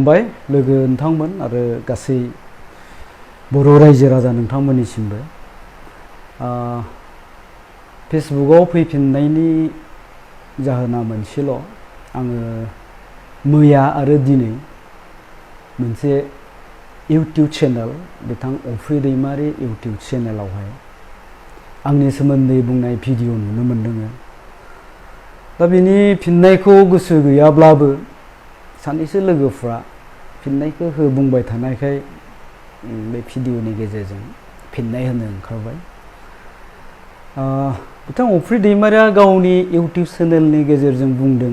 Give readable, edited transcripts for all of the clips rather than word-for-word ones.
खुलुमबाय लोगो नोंथांमोन आरो गासै बर' रायजो राजा नोंथांमोननिसिमबो फेसबुकआव फैफिननायनि जाहोना मोनसेल' आङो मैया आरो दिनै मोनसे इउटिउब चेनेल बिथां अफ्रि दैमारि इउटिउब चेनेलावहाय आंनि सोमोन्दै बुंनाय भिडिअ नुनो मोनदों। दा बिनि फिननायखौ गोसो गैयाब्लाबो सानैसो लोगोफ्रा फिननायखौ बुंबाय थानायखाय बे भिडिअनि गेजेरजों फिननाय होनो ओंखारबाय। बिथां अफ्रि दैमारिया गावनि इउटिउब चेनेलनि गेजेरजों बुंदों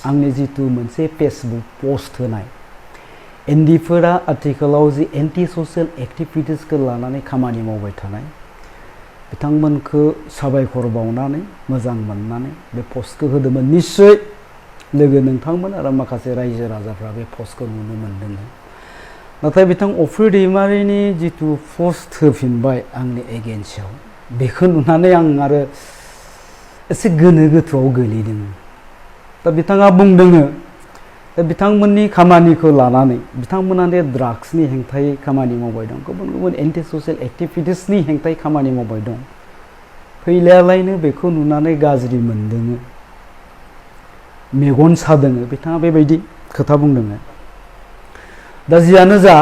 आंनि जितु मोनसे फेसबुक पस्ट होनाय एनडिफोरा आथिखालाव जि एन्टि ससियेल एक्टिभिटिसखौ लानानै खामानि मावबाय थानाय बिथांमोनखौ साबायखर बावनानै मोजां मोननानै बे पस्टखौ होदोंमोन। निश्चय लोगो नोंथांमोन आरो माखासे रायजो राजाफ्रा बे पस्टखौ नुनो मोनदों। नाथाय बिथां अफ्रि दैमारिनि जितु पस्ट होफिनबाय आंनि एगेन्स्टआव बेखौ नुनानै आं आरो एसे गोनो गोथोआव गोलैदों। दा बिथाङा बुंदों दा बिथांमोननि खामानिखौ लानानै बिथांमोना ड्राग्सनि हेंथायै खामानि मावबाय दं, गुबुन गुबुन एन्टि ससियेल एक्टिभिटिसनि हेंथायै खामानि मावबाय दं। फैलायालायनो बेखौ नुनानै गाज्रि मोनदों, मेगन सादों, बिथाङा बेबायदि खोथा बुंदों। दा जियानो जा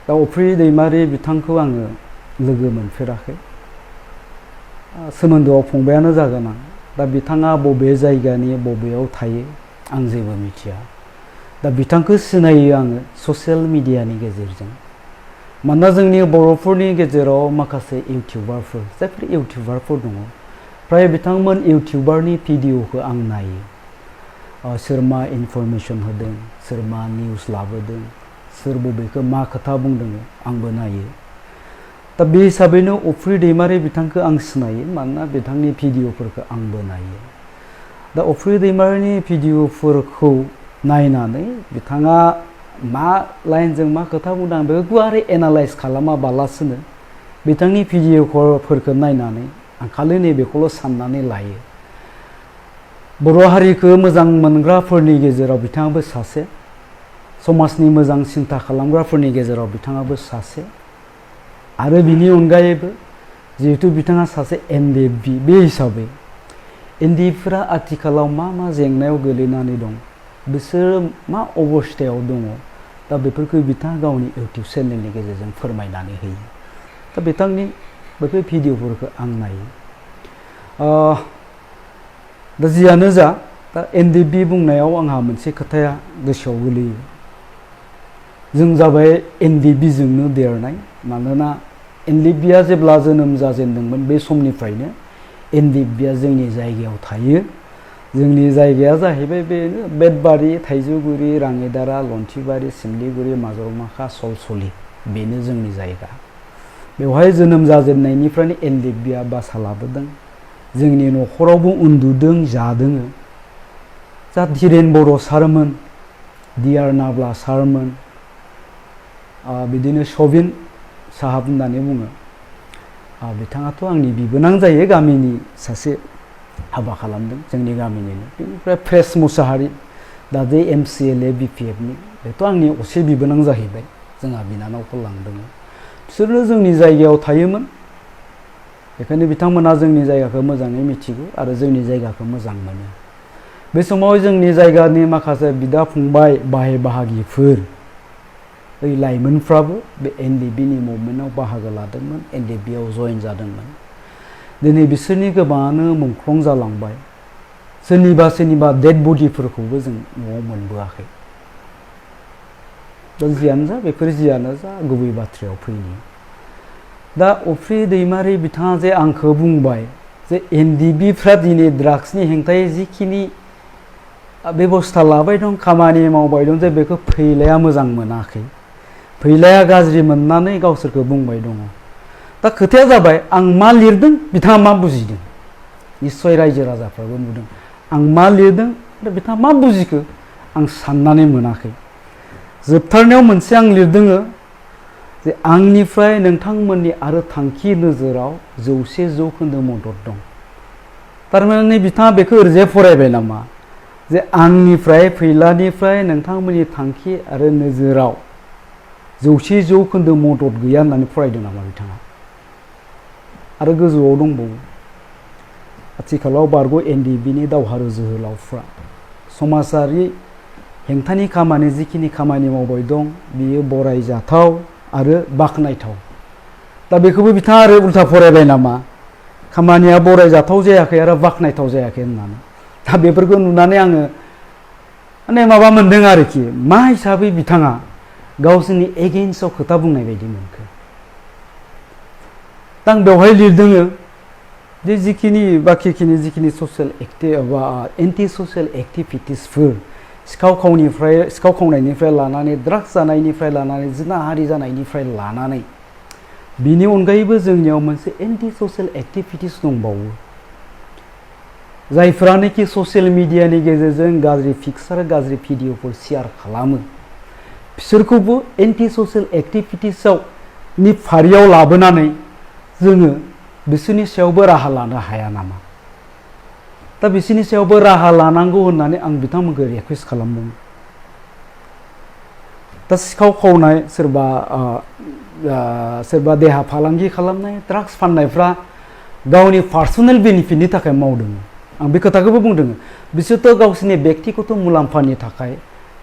दा अफ्रि दैमारि बिथांखौ आङो लोगो मोनफेराखै, सोमोन्दोआव फंबायानो जागोन आं। दा बिथाङा बबे जायगानि बबेयाव थायो आं जेबो मिथिया। दा बिथांखौ सिनायो आङो ससियेल मिडियानि गेजेरजों। मानोना जोंनि बर'फोरनि गेजेराव माखासे इउटिउबारफोर जायफोर इउटिउबारफोर दङ, फ्राय बिथांमोन इउटिउबारनि भिडिअखौ आं नायो। सोर मा इनफरमेसन होदों, सोर मा निउस लाबोदों, सोर बबेखौ मा खोथा बुंदों आंबो नायो। दा बे हिसाबैनो अफ्रि दैमारि बिथांखौ आं सिनायो, मानोना बिथांनि भिडिअफोरखौ आंबो नायो। दा अफ्रि दैमारिनि भिडिअफोरखौ नायनानै बिथाङा मा लाइनजों मा खोथा बुंदों आं बेखौ गुवारै एनालाइज खालामाबालासिनो बिथांनि भिडिअफोरखौ नायनानै आं खालि नैबेखौल' साननानै लायो। बर' हारिखौ मोजां मोनग्राफोरनि गेजेराव बिथाङाबो सासे, समाजनि मोजां सिन्था खालामग्राफोरनि गेजेराव बिथाङाबो सासे, आरो बिनि अनगायैबो जिहेतु बिथाङा सासे एनडिएफबि, बे हिसाबै एनडिएफफोरा आथिखालाव मा मा जेंनायाव गोलैनानै दं, बिसोरो मा अबस्थायाव दङ, दा बेफोरखौ बिथाङा गावनि इउटिउब चेनेलनि गेजेरजों फोरमायनानै होयो। दा बिथांनि बेफोर भिडिअफोरखौ आं नायो। दा जियानो जा दा एनडिएफबि बुंनायाव आंहा मोनसे खोथाया गोसोआव गोलैयो। जों जाबाय एनडिएफबिजोंनो देरनाय। मानोना एनडिएफबिया जेब्ला जोनोम जाजेनदोंमोन बे समनिफ्रायनो एनडिएफबिया जोंनि जायगायाव थायो। जोंनि जायगाया जाहैबाय बेनो बेदबारि, थाइजौगुरि, राङिदारा, लन्थिबारि, सिमलिगुरि, माजरमाखा, सलसलि, बेनो जोंनि जायगा। बेवहाय जोनोम जाजेननायनिफ्रायनो एनडिएफबिया बासा लाबोदों। जोंनि न'खरावबो उन्दुदों, जादों। जा धीरेन बर' सारमोन, डिआर नाब्ला सारमोन, बिदिनो सबिन साहाब होननानै बुङो, बिथाङाथ' आंनि बिबोनां जायो, गामिनि सासे हाबा खालामदों जोंनि गामिनिनो। बेनिफ्राय प्रेस मुसाहारि, दा जे MCLA BPFनि, बेथ' आंनि असे बिबोनां जाहैबाय, जोंहा बिनानावखौ लांदों। बिसोरनो जोंनि जायगायाव थायोमोन, बेखायनो बिथांमोना जोंनि जायगाखौ मोजाङै मिथिगौ आरो जोंनि जायगाखौ मोजां मोनो। बे समाव जोंनि जायगानि माखासे बिदा फंबाय, बाहाय बाहागिफोर, बै लाइमोनफ्राबो बे एनडिएफबिनि मुभमेन्टआव बाहागो लादोंमोन, एनडिएफबियाव जयेन जादोंमोन। दिनै बिसोरनि गोबाङानो मुंख्लं जालांबाय। सोरनिबा डेड बडिफोरखौबो जों न'आव मोनबोआखै। दा जियानो जा, बेफोर जियानो जा, गुबै बाथ्रायाव फैनि। दा अफ्रि दैमारि बिथाङा जे आंखौ बुंबाय जे एनडिएफबिफ्रा दिनै ड्राग्सनि हेंथायै जिखिनि बेबस्था लाबाय दं, खामानि मावबाय दं, जे बेखौ फैलाया मोजां मोनाखै, फैलाया गाज्रि मोननानै गावसोरखौ बुंबाय दङ। दा खोथाया जाबाय आं मा लिरदों बिथाङा मा बुजिदों। निस्सय रायजो राजाफ्राबो नुदों आं मा लिरदों आरो बिथाङा मा बुजिखो आं साननानै मोनाखै। जोबथारनायाव मोनसे आं लिरदों जे आंनिफ्राय नोंथांमोननि आरो थांखि नोजोराव 100% मदद दं। थारमाने बिथाङा बेखौ ओरैजाय फरायबाय नामा, जे आंनिफ्राय फैलानिफ्राय नोंथांमोननि थांखि आरो नोजोराव 100% मदद गैया होननानै फरायदों नामा बिथाङा? आरो गोजौआव दंबावो आथिखालाव बारग' एनडिएफबिनि दावहारु जोहोलावफ्रा समाजारि हेंथानि खामानि जिखिनि खामानि मावबाय दं बियो बरायजाथाव आरो बाख्नायथाव। दा बेखौबो बिथाङा आरो उल्था फरायबाय नामा खामानिया बरायजाथाव जायाखै आरो बाख्नायथाव जायाखै होननानै। दा बेफोरखौ नुनानै आङो माने माबा मोनदों आरोखि मा हिसाबै बिथाङा गावसोरनि एगेइन्स्टआव खोथा बुंनाय बायदि मोनखो। दा आं बेवहाय लिरदों जे जिखिनि ससियेल बा एन्टि ससियेल एक्टिभिटिसफोर सिखाव खावनायनिफ्राय लानानै ड्राग्स जानायनिफ्राय लानानै जिनाहारि जानायनिफ्राय लानानै बिनि अनगायैबो जोंनियाव मोनसे एन्टि ससियेल एक्टिभिटिस दंबावो जायफ्रानोखि ससियेल मिडियानि गेजेरजों गाज्रि पिक्सार गाज्रि भिडिअफोर शेयार खालामो बिसोरखौबो एन्टि ससियेल एक्टिभिटिसआव नि फारियाव लाबोनानै जोङो बिसोरनि सायावबो राहा लानो हाया नामा? दा बिसोरनि सायावबो राहा लानांगौ होननानै आं बिथांमोनखौ रिक्वेस्ट खालामदों। दा सिखाव खावनाय सोरबा देहा फालांगि खालामनाय ड्राग्स फाननायफ्रा गावनि पार्सनेल बेनिफिटनि थाखाय मावदों। आं बे खोथाखौबो बुंदों बिसोरथ' गावसोरनि बेक्तिगत मुलाम्फानि थाखाय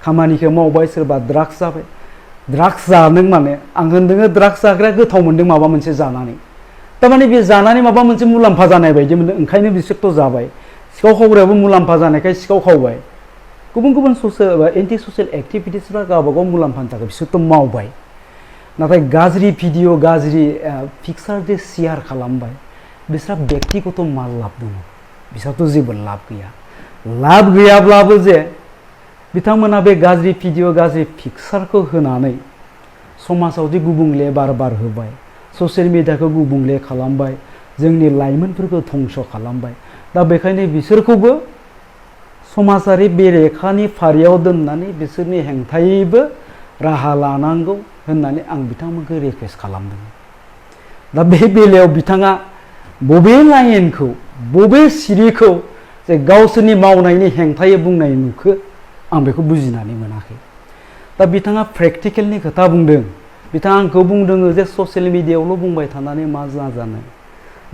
खामानिखौ मावबाय। सोरबा ड्राग्स जाबाय ड्राग्स जादों माने आं होनदों ड्राग्स जाग्राया गोथाव मोनदों माबा मोनसे जानानै थारमाने बे जानानै माबा मोनसे मुलाम्फा जानाय बायदि मोनदों ओंखायनो बिसोरथ' जाबाय। सिखाव खावग्रायाबो मुलाम्फा जानायखाय सिखाव खावबाय। गुबुन ससियेल बा एन्टि ससियेल एक्टिभिटिसफ्रा गावबागाव मुलाम्फानि थाखाय बिसोरथ' मावबाय। नाथाय गाज्रि भिडिअ गाज्रि पिक्सार जे शेयार खालामबाय बिसोरहा बेक्तिगत माल लाब दङ बिसोरथ' जेबो लाब गैया। लाब गैयाब्लाबो जे बिथांमोना बे गाज्रि भिडिअ गाज्रि पिक्सारखौ होनानै समाजाव जे गुबुंले बार होबाय ससियेल मिडियाखौ गुबुंले खालामबाय जोंनि लाइमोनफोरखौ धंस खालामबाय। दा बेखायनो बिसोरखौबो समाजारि बेरेखानि फारियाव दोननानै बिसोरनि हेंथायैबो राहा लानांगौ होननानै आं बिथांमोनखौ रिक्वेस्ट खालामदों। दा बे बेलायाव बिथाङा बबे लाइनखौ बबे सिरिखौ जे गावसोरनि मावनायनि हेंथायै बुंनाय नुखो आं बेखौ बुजिनानै मोनाखै। दा बिथाङा प्रेक्टिकेलनि खोथा बुंदों। बिथाङा आंखौ बुंदों जे ससियेल मिडियायावल' बुंबाय थानानै मा जानो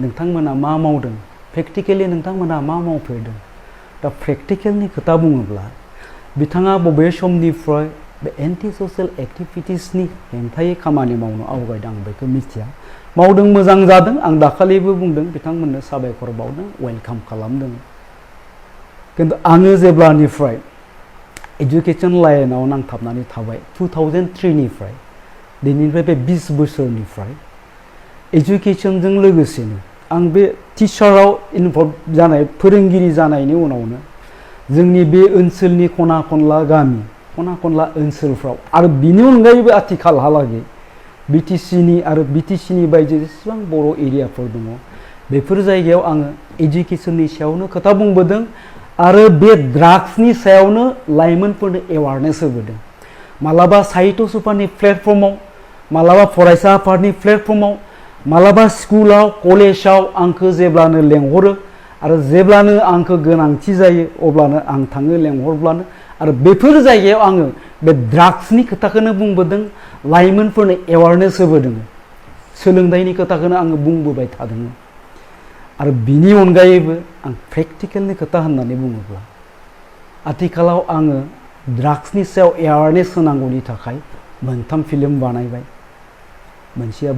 नोंथांमोना मा मावदों प्रेक्टिकेलि नोंथांमोना मा मावफेरदों। दा प्रेक्टिकेलनि खोथा बुङोब्ला बिथाङा बबे समनिफ्राय बे एन्टि ससियेल एक्टिभिटिसनि हेंथायै खामानि मावनो आवगायदों आं बेखौ मिथिया। मावदों मोजां जादों आं दाखालिबो बुंदों बिथांमोननो साबायखर बावदों वेलकाम खालामदों। किन्तु आङो जेब्लानिफ्राय एजुकेशन लाइनाव नांथाबनानै थाबाय 2003 निफ्राय दिनैनिफ्राय बे 20 बोसोरनिफ्राय एजुकेशनजों लोगोसेनो आं बे टिचाराव इनभल्भ जानाय फोरोंगिरि जानायनि उनावनो जोंनि बे ओनसोलनि खना खनला गामि खना खनला ओनसोलफ्राव आरो बिनि अनगायैबो आथिखालहालागै बिटिसिनि आरो बिटिसिनि बायजो जेसेबां बर' एरियाफोर दङ बेफोर जायगायाव आङो एजुकेशननि सायावनो खोथा बुंबोदों आरो बे ड्राग्सनि सायावनो लाइमोनफोरनो एवारनेस होबोदों। मालाबा साहित्य सभानि प्लेटफर्माव मालाबा फरायसा आफादनि प्लेटफर्माव मालाबा स्कुलाव कलेजाव आंखौ जेब्लानो लेंहरो आरो जेब्लानो आंखौ गोनांथि जायो अब्लानो आं थाङो लेंहरब्लानो आरो बेफोर जायगायाव आङो बे ड्राग्सनि खोथाखौनो बुंबोदों लाइमोनफोरनो एवारनेस होबोदों सोलोंथाइनि खोथाखौनो आङो बुंबोबाय थादों। आरो बिनि अनगायैबो आं प्रेक्टिकेलनि खोथा होननानै बुङोब्ला आथिखालाव आङो ड्राग्सनि सायाव एवारनेस होनांगौनि थाखाय मोनथाम फिल्म बानायबाय। मोनसे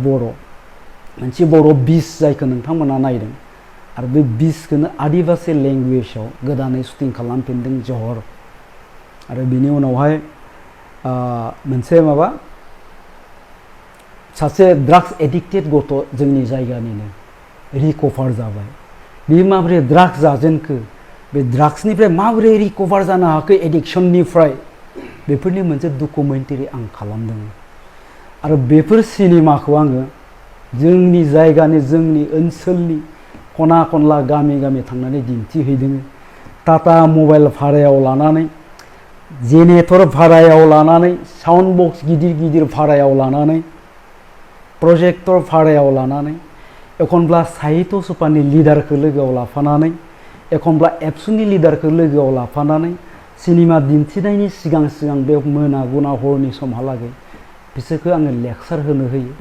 बर' बिस जायखौ नोंथांमोना नायदों आरो बे बिसखौनो आदिबासी लेंगुवेजाव गोदानै शुटिं खालामफिनदों जहर। आरो बिनि उनावहाय मोनसे सासे ड्राग्स एडिक्टेड गथ' जोंनि जायगानिनो रिकभार जाबाय। बे माबोरै ड्राग्स जाजेनखो बे ड्राग्सनिफ्राय माबोरै रिकभार जानो हाखो एडिक्शननिफ्राय बेफोरनि मोनसे डकुमेन्टारि आं खालामदों। आरो बेफोर सिनेमाखौ आङो जोंनि जायगानि जोंनि ओनसोलनि खना खनला गामि गामि थांनानै दिन्थिहैदों। टाटा मबाइल भारायाव लानानै जेनेरेटर भारायाव लानानै साउन्ड बक्स गिदिर गिदिर भारायाव लानानै प्रजेक्टर भारायाव लानानै एखनब्ला साहित्य सभानि लिडारखौ लोगोआव लाफानानै एखनब्ला एबसुनि लिडारखौ लोगोआव लाफानानै सिनेमा दिन्थिनायनि सिगां सिगां बे मोनागुना हरनि समहालागै बिसोरखौ आङो लेक्सार होनो होयो।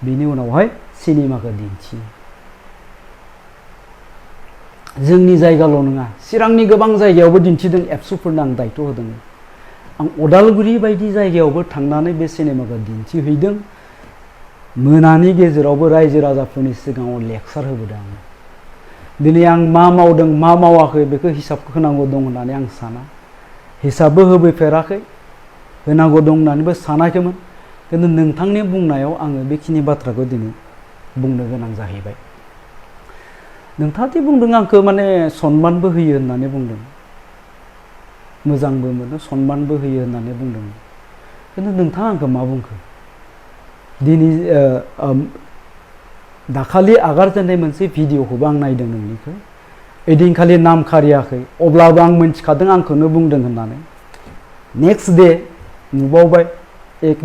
बिनि उनावहाय सिनेमाखौ दिन्थियो। जोंनि जायगाल' नङा, चिरांनि गोबां जायगायावबो दिन्थिदों, एबसुफोरनो आं दायथ' होदों। आं अदालगुरि बायदि जायगायावबो थांनानै बे सिनेमाखौ दिन्थिहैदों। मोनानि गेजेरावबो रायजो राजाफोरनि सिगाङाव लेक्सार होबोदों आङो। दिनै आं मा मावदों मा मावाखै बेखौ हिसाब होनांगौ दं होननानै आं साना। हिसाबबो होबोफेराखै, होनांगौ दं होननानैबो सानाखैमोन। खिन्थु नोंथांनि बुंनायाव आङो बेखिनि बाथ्राखौ दिनै बुंनो गोनां जाहैबाय। नोंथाङा दि बुंदों आंखौ माने सनमानबो होयो होननानै बुंदों, मोजांबो मोनो, सनमानबो होयो होननानै बुंदों। खिन्थु नोंथाङा आंखौ मा बुंखो? दिनै दाखालि आगारजेननाय मोनसे भिडिअखौबो आं नायदों नोंनिखौ। ओइदिनखालि नाम खारियाखै, अब्लाबो आं मोनथिखादों आंखौनो बुंदों होननानै। नेक्स्ट डे नुबावबाय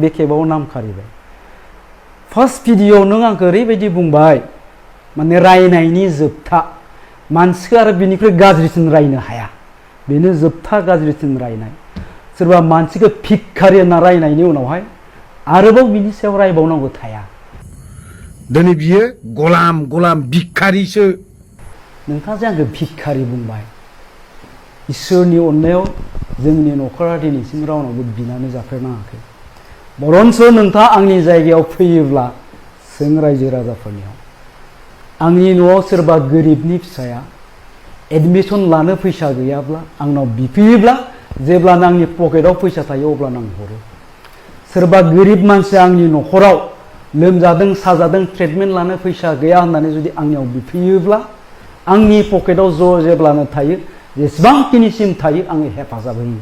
बे खेबाव नाम खारिबाय। फार्स्ट भिडिअआव नों आंखौ ओरैबायदि बुंबाय, माने रायनायनि जोबथा, मानसिखौ आरो बिनिख्रुइ गाज्रिसिन रायनो हाया, बेनो जोबथा गाज्रिसिन रायनाय। सोरबा मानसिखौ भिखारि होनना रायनायनि उनावहाय आरोबाव बिनि सायाव रायबावनांगौ थाया। दिनै बियो गलाम भिखारिसो। नोंथाङा जे आंखौ भिखारि बुंबाय, इसोरनि अननायाव जोंनि न'खरा दिनैसिम रावनावबो बिनानै जाफेरनाङाखै। बरन्स नोंथाङा आंनि जायगायाव फैयोब्ला सों रायजो राजाफोरनियाव, आंनि न'आव सोरबा गोरिबनि फिसाया एडमिसन लानो फैसा गैयाब्ला आंनाव बिफैयोब्ला, जेब्लानो आंनि पकेटाव फैसा थायो अब्लानो आं हरो। सोरबा गोरिब मानसिया आंनि न'खराव लोमजादों साजादों ट्रिटमेन्ट लानो फैसा गैया होननानै जुदि आंनियाव बिफैयोब्ला, आंनि पकेटाव जेब्लानो थायो, जेसेबांखिनिसिम थायो आङो हेफाजाब होयो।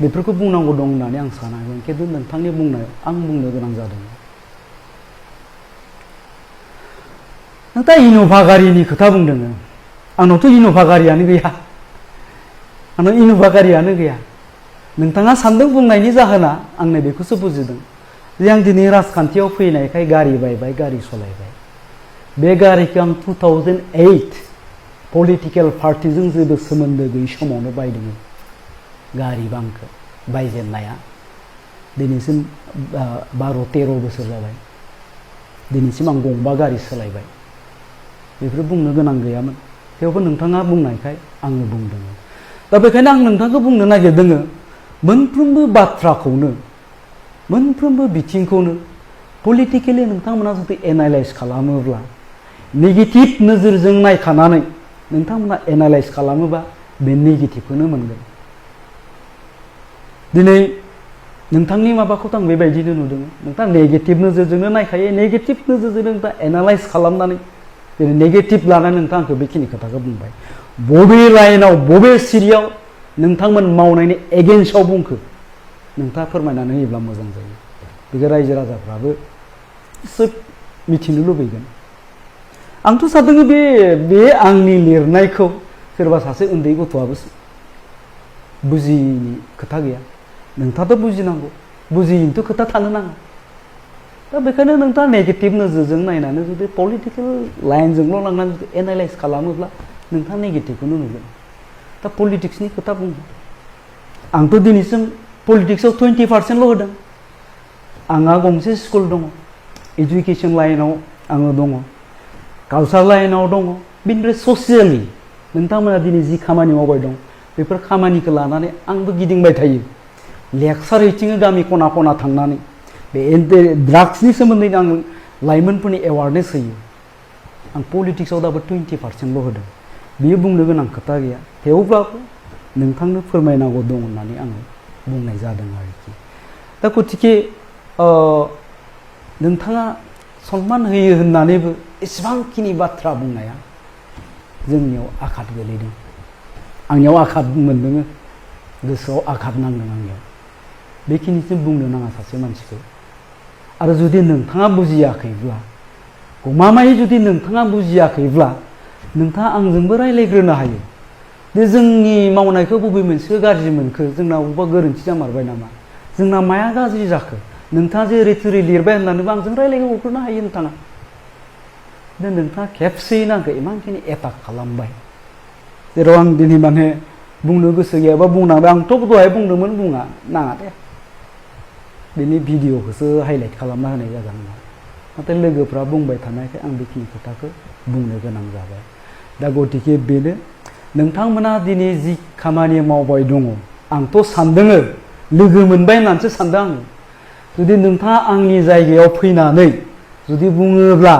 बेफोरखौ बुंनांगौ दं होननानै आं सानाखै। खिन्थु नोंथांनि बुंनायाव आं बुंनो गोनां जादों। नोंथाङा इन'भा गारिनि खोथा बुंदों। आंनावथ' इन'भा गारियानो गैया, आंनाव इन'भा गारियानो गैया। नोंथाङा सान्दों बुंनायनि जाहोना आंनो बेखौसो बुजिदों जे आं दिनै राजखान्थियाव फैनायखाय गारि बायबाय, गारि सालायबाय। बे गारिखौ आं 2008 पलिटिकेल पार्टिजों जेबो सोमोन्दो गैयै समावनो बायदोंमोन। गारि बांखौ बायजेननाया दिनैसिम 12-13 बोसोर जाबाय। दिनैसिम आं गंबा गारि सोलायबाय। बेफोर बुंनो गोनां गैयामोन, थेवबो नोंथाङा बुंनायखाय आङो बुंदों। दा बेखायनो आं नोंथांखौ बुंनो नागिरदों, मोनफ्रोमबो बाथ्राखौनो, मोनफ्रोमबो बिथिंखौनो पलिटिकेलि नोंथांमोना जुदि एनालाइज खालामोब्ला, नेगेटिभ नोजोरजों नायखानानै नोंथांमोना एनालाइज खालामोबा बे नेगेटिभखौनो मोनगोन। दिनै नोंथांनि माबाखौथ' आं बेबायदिनो नुदों। नोंथाङा नेगेटिभ नोजोरजोंनो नायखायो, नेगेटिभ नोजोरजों नोंथाङा एनालाइज खालामनानै दिनै नेगेटिभ लानानै नोंथाङा आंखौ बेखिनि खोथाखौ बुंबाय। बबे लाइनाव बबे सिरियाव नोंथांमोन मावनायनि एगेन्स्टआव बुंखो नोंथाङा फोरमायनानै होयोब्ला मोजां जायो। बेखौ रायजो राजाफ्राबो सोब मिथिनो लुबैगोन। आंथ' सानदों बे आंनि लिरनायखौ सोरबा सासे उन्दै गथ'आबो बुजियैनि खोथा गैया। नोंथाङाथ' बुजिनांगौ, बुजियैनिथ' खोथा थानो नाङा। दा बेखायनो नोंथाङा नेगेटिभ नोजोरजों नायनानै जुदि पलिटिकेल लाइनजोंल' लांनानै जुदि एनालाइज खालामोब्ला नोंथाङा नेगेटिभखौनो नुगोन। दा पलिटिक्सनि खोथा बुङो, आंथ' दिनैसिम पलिटिक्सआव 20% होदों। आंहा गंसे स्कुल दङ, एजुकेसन लाइनाव आङो दङ, कालचार लाइनाव दङ। बेनिफ्राय ससियेलि नोंथांमोना दिनै जि खामानि मावबाय दं, बेफोर खामानिखौ लानानै आंबो गिदिंबाय थायो। लेक्सार हैथिङो गामि खना खना थांनानै। बे ड्राग्सनि सोमोन्दै आं लाइमोनफोरनि एवारनेस होयो। आं पलिटिक्सआव दाबो 20% होदों। बियो बुंनो गोनां खोथा गैया, थेवब्लाबो नोंथांनो फोरमायनांगौ दं होननानै आङो बुंनाय जादों आरोखि। दा गतिके नोंथाङा सनमान होयो होननानैबो एसेबांखिनि बाथ्रा बुंनाया जोंनियाव आघात गोलैदों। आंनियाव आघात मोनदों, गोसोआव आघात नांदों आंनियाव। बेखिनिसिम बुंनो नाङा सासे मानसिखौ। आरो जुदि नोंथाङा बुजियाखैब्ला, गमामायै जुदि नोंथाङा बुजियाखैब्ला, नोंथाङा आंजोंबो रायज्लायग्रोनो हायो। जे जोंनि मावनायखौ बबे मोनसेखौ गाज्रि मोनखो, जोंना बबेबा गोरोन्थि जामारबाय नामा, जोंना माया गाज्रि जाखो, नोंथाङा जे ओरै थोरै लिरबाय होननानैबो आंजों रायज्लायनो हरग्रोनो हायो नोंथाङा। नोंथाङा खेबसेयैनो आंखौ इमानखिनि एटाक खालामबाय जेराव आं दिनै माने बुंनो गोसो गैयाबा बुंनांबाय आंथ' दहाय बुंदोंमोन बुङा नाङा दे बेनि भिडिअखौसो हाइलाइट खालामना होनाय जागोन नाथाय लोगोफ्रा बुंबाय थानायखाय आं बेखिनि खोथाखौ बुंनो गोनां जाबाय दा गतिके बेनो नोंथांमोना दिनै जि खामानि मावबाय दङ आंथ' सानदोङो लोगो मोनबाय होननानैसो सानदों आङो जुदि नोंथाङा आंनि जायगायाव फैनानै जुदि बुङोब्ला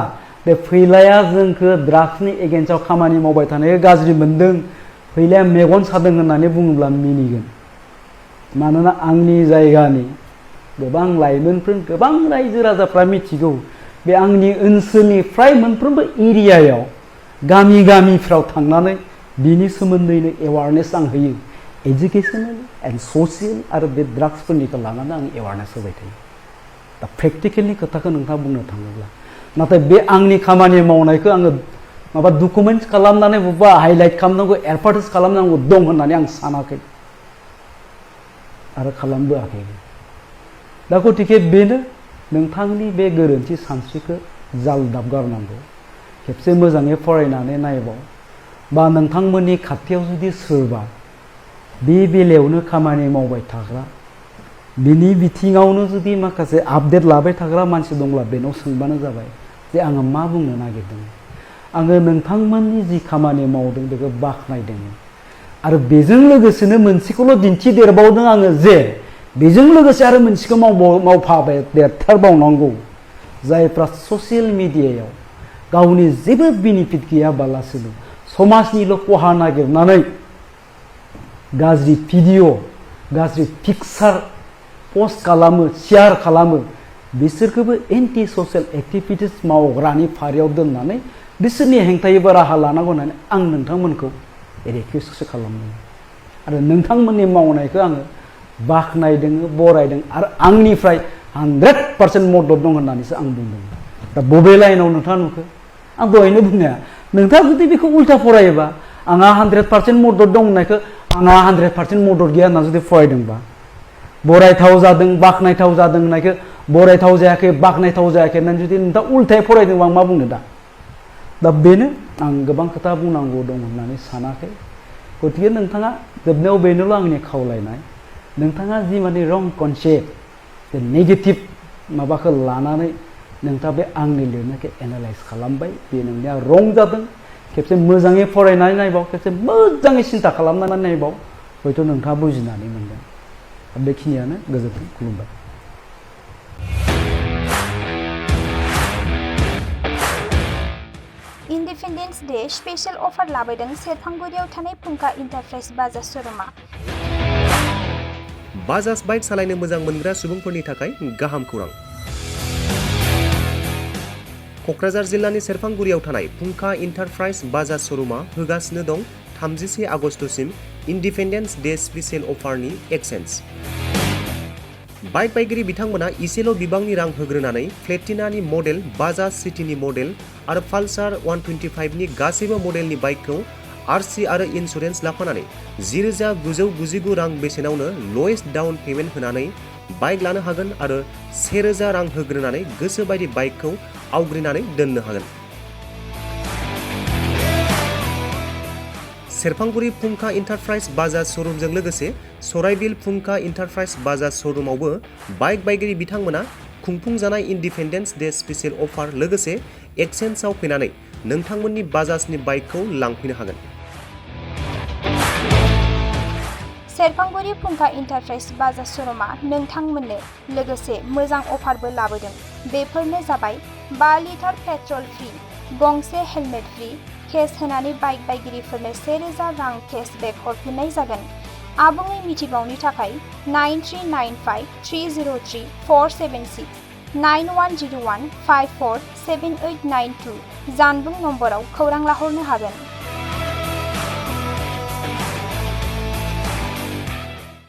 बे फैलाया जोंखौ ड्राग्सनि एगेन्स्टआव खामानि मावबाय थानायखौ गाज्रि मोनदों फैलाया मेगन सादों होननानै बुङोब्ला मिनिगोन मानोना आंनि जायगानि गोबां लाइमोनफोर गोबां रायजो राजाफ्रा मिथिगौ बे आंनि ओनसोलनि फ्राय मोनफ्रोमबो एरियायाव गामि गामिफ्राव थांनानै बिनि सोमोन्दैनो एवारनेस आं होयो एजुकेसनेल एन्ड ससियेल आरो बे ड्राग्सफोरनिखौ लानानै आं एवारनेस होबाय थायो दा प्रेक्टिकेलनि खोथाखौ नोंथाङा बुंनो थाङोब्ला नाथाय बे आंनि खामानि मावनायखौ आङो माबा डकुमेन्ट्स खालामनानै बबेबा हाइलाइट खालामनांगौ एडभार्टाइज खालामनांगौ दं होननानै आं सानाखै आरो खालामबोआखैबो दा गतिके बेनो नोंथांनि बे गोरोन्थि सानस्रिखौ जालदाब गारनांगौ खेबसे मोजाङै फरायनानै नायबाव बा नोंथांमोननि खाथियाव जुदि सोरबा बे बेलायावनो खामानि मावबाय थाग्रा बिनि बिथिङावनो जुदि माखासे आपडेट लाबाय थाग्रा मानसि दंब्ला बेनाव सोंबानो जाबाय जे आङो मा बुंनो नागिरदों आङो नोंथांमोननि जि खामानि मावदों बेखौ बाख्नायदों आरो बेजों लोगोसेनो मोनसेखौल' दिन्थिदेरबावदों आङो जे बेजों लोगोसे आरो मोनसेखौ मावफाबाय देरथारबावनांगौ जायफ्रा ससियेल मिडियायाव गावनि जेबो बेनिफिट गैयाबालासिनो समाजनिल' खहा नागिरनानै गाज्रि भिडिअ गाज्रि पिक्सार पस्ट खालामो शेयार खालामो बिसोरखौबो एन्टि ससियेल एक्टिभिटिस मावग्रानि फारियाव दोननानै बिसोरनि हेंथायैबो राहा लानांगौ होननानै आं नोंथांमोनखौ रिकुवेस्टसो खालामदों आरो नोंथांमोननि मावनायखौ आङो बाख्नायदों बरायदों आरो आंनिफ्राय 100% मदद दं होननानैसो आं बुंदों दा बबे लाइनाव नोंथाङा नुखो आं दहायनो बुंनाया नोंथाङा जुदि बेखौ उल्था फरायोबा आंहा 100% मदद दं होननायखौ आंहा 100% मदद गैया होनना जुदि फरायदोंबा बरायथाव जादों बाख्नायथाव जादों होननायखौ बरायथाव जायाखै बाख्नायथाव जायाखै होननानै जुदि नोंथाङा उल्थायै फरायदोंबा आं मा बुंनो दा बेनो आं गोबां खोथा बुंनांगौ दं होननानै सानाखै गतिके नोंथाङा जोबनायाव बेनोल' आंनि खावलायनाय नोंथाङा जि माने रं कनसेप्ट नेगेटिभ माबाखौ लानानै नोंथाङा बे आंनि लिरनायखौ एनालाइज खालामबाय बे नोंनिया रं जादों खेबसे मोजाङै फरायनानै नायबाव खेबसे मोजाङै सिन्था खालामनानै नायबाव हयथ' नोंथाङा बुजिनानै मोनगोन बेखिनियानो गोजोन्थों खुलुमबाय इन्डिपेन्डेन्स डे स्पेशल अफार लाबोदों सेरफांगुरियाव थानाय फुंखा इन्टारप्राइज बाजाज श'रुमा बाजाज बाइक सालायनो मोजां मोनग्रा सुबुंफोरनि थाखाय गाहाम खौरां क'क्राझार जिल्लानि सेरफांगुरियाव थानाय फुंखा इन्टारप्राइज बाजाज श'रुमा होगासिनो दं 31 आगस्तसिम इन्डिपेन्डेन्स डे स्पेशल अफारनि एक्सेन्ज बाइक बायगिरि बिथांमोना इसेल' बिबांनि रां होग्रोनानै प्लेटिनानि मडेल बाजाज सिटीनि मडेल आरो पालसार 125 नि गासैबो मडेलनि बाइकखौ आरसि आरो इन्सुरेन्स लाफानानै 10,999 रां बेसेनावनो लवेस्ट डाउन पेमेन्ट होनानै बाइक लानो हागोन आरो 1,000 रां होग्रोनानै गोसो बायदि बाइकखौ आवग्रिनानै दोननो हागोन सेरफांगुरि फुंखा इन्टारप्राइज बाजाज श'रुमजों लोगोसे सराइबिल फुंखा इन्टारप्राइज बाजाज श'रुमावबो बाइक बायगिरि बिथांमोना खुंफुंजानाय इन्डिपेन्डेन्स डे स्पेशल अफार लोगोसे एक्सेन्जआव फैनानै नोंथांमोननि बाजाजनि बाइकखौ लांफैनो हागोन सेरफांगुरि फुंखा इन्टारप्राइज बाजाज श'रुमा नोंथांमोननो लोगोसे मोजां अफारबो लाबोदों बेफोरनो जाबाय 5 लिटार पेट्रल फ्रि गंसे हेलमेट फ्रि केस होनानै बाइक बायगिरिफोरनो 1,000 रां केशबेक हरफिननाय जागोन आबुङै मिथिबावनो थाखाय 9395303476 9101547892 जानबुं नम्बराव खौरां लाहरनो हागोन